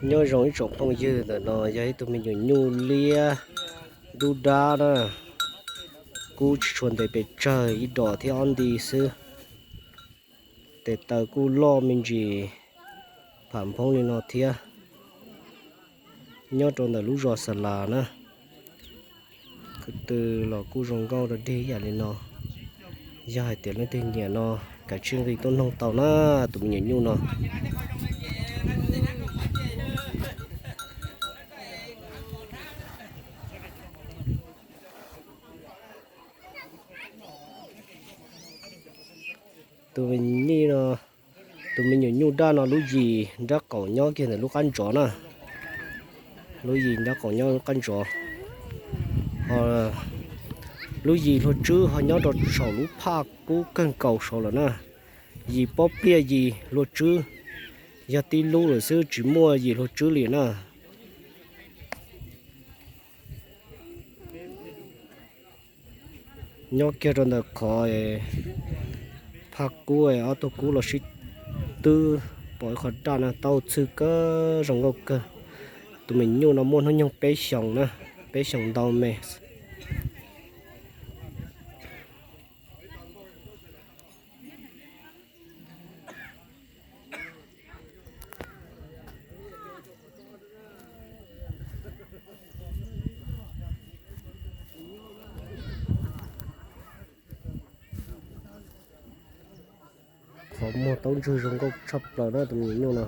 Nyob zoo ib tsoom phooj ywg, ntawm no yog ib tug me nyuam nyuj liab dub dab na, kub tsis tshua ntev pes tsawg, ib dos thiab ob nti xwb. Tes taw kuj loj me ntsis, pham nphoob li no thiab. Nyob rau ntawm lub zos Xa Las na, khwv tw los kuj zoo nkauj rau dig yam li no. Yog hais tias leej twg nyiam no, kav tsij nqis tuaj noog tau na, tus me nyuam nyuj no. Tus me nyuam, tus me nyuam nyuj daj no lub yim nrab qaum nyob kiag ntawm lub qab ntsov na. Lub yim nrab qaum nyob lub qab ntsov. Ho lub yim hlua tswb ho nyob rau saum lub phaj kub kawg nkaus saud lawm na. Yim pob pliaj yim hlua tswb, yog tib lub lawm xwb, tsis muaj yim hlua tswb li na. Nyob kiag rau ntawm qhov phaj kub, ob tug kub los sib twb pom ib qho daj na, tau txhwj kawg, zoo nkauj kawg. Tus me nyuj no muaj hnub nyoog peb xyoos na, peb xyoos ntau me. Qhov muag taub ntswg zoo nkauj tshaj plaws na tus me nyuam nyuj no.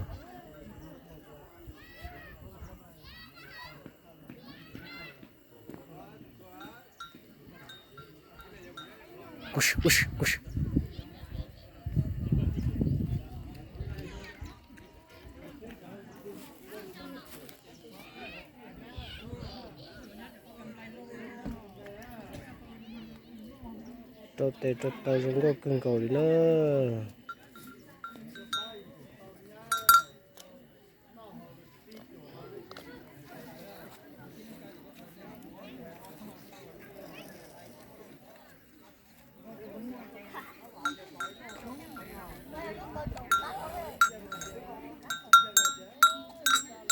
Rau tes rau taw zoo nkauj kawg nkaus li na.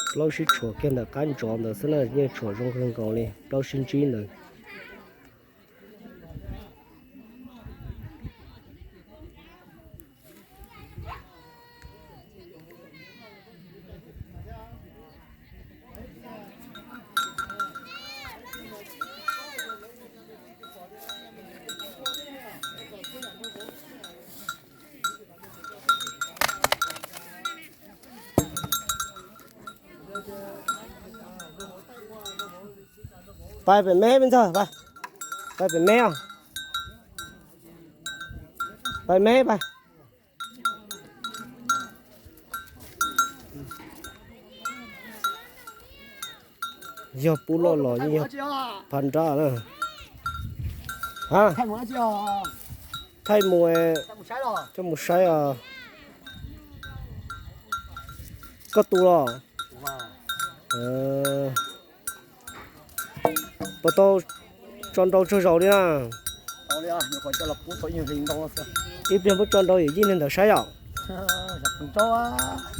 Plaub sib tshuam kiag ntawm qab ntsov ntawd xwb na, yeej tshuam zoo kawg nkaus li, plaub sib ntsib ntawd. Pais pem me me ntxawg, pais pem me os. Pais me pais. Yog pub loj los yeej yog phab nrab na. Ha, thaij mus coj mus saib os. Koj tu los? Puas tau tso nrau tsawg zaus li na? Ib pliag muab tso nrau yawm yij niag ntawd saib yom.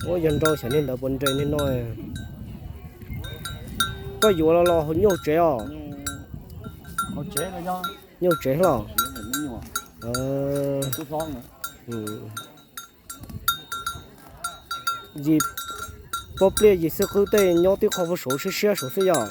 Ua yog nrau xyov niag ntawd puas nres niag no. Koj yuav los los hauv nyuj tsev os? Nyuj tsev los? Yim pob pliaj yim xwb qwb tej nyob tib qho puag saud siab siab saud xwb yog?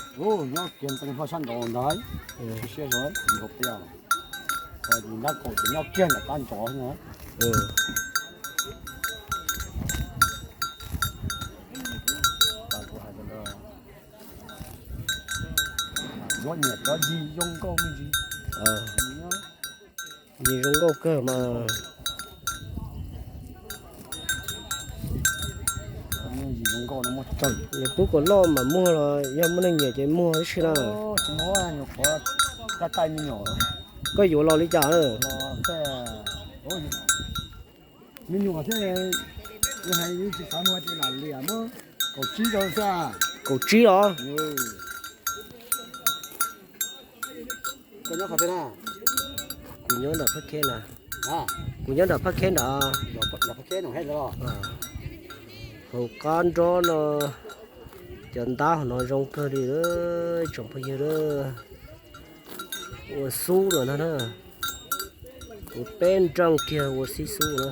Yim zoo nkauj kawg mas. Nws pub kom loj mam muag los yog muaj neeg nyiam ces muag tib si na. Koj yuav los li cas? Kaum tsib los? Kuv nyob nram Phab Kheb na. Kuv nyob nram Phab Kheb nrad. Hauv qab nrob no. Cov ntab hauv no zoo kawg li lawm tsoom phooj ywg lawm. Ua xub lawm ntag na. Kuv peb nreeg kiag ua xib xub na.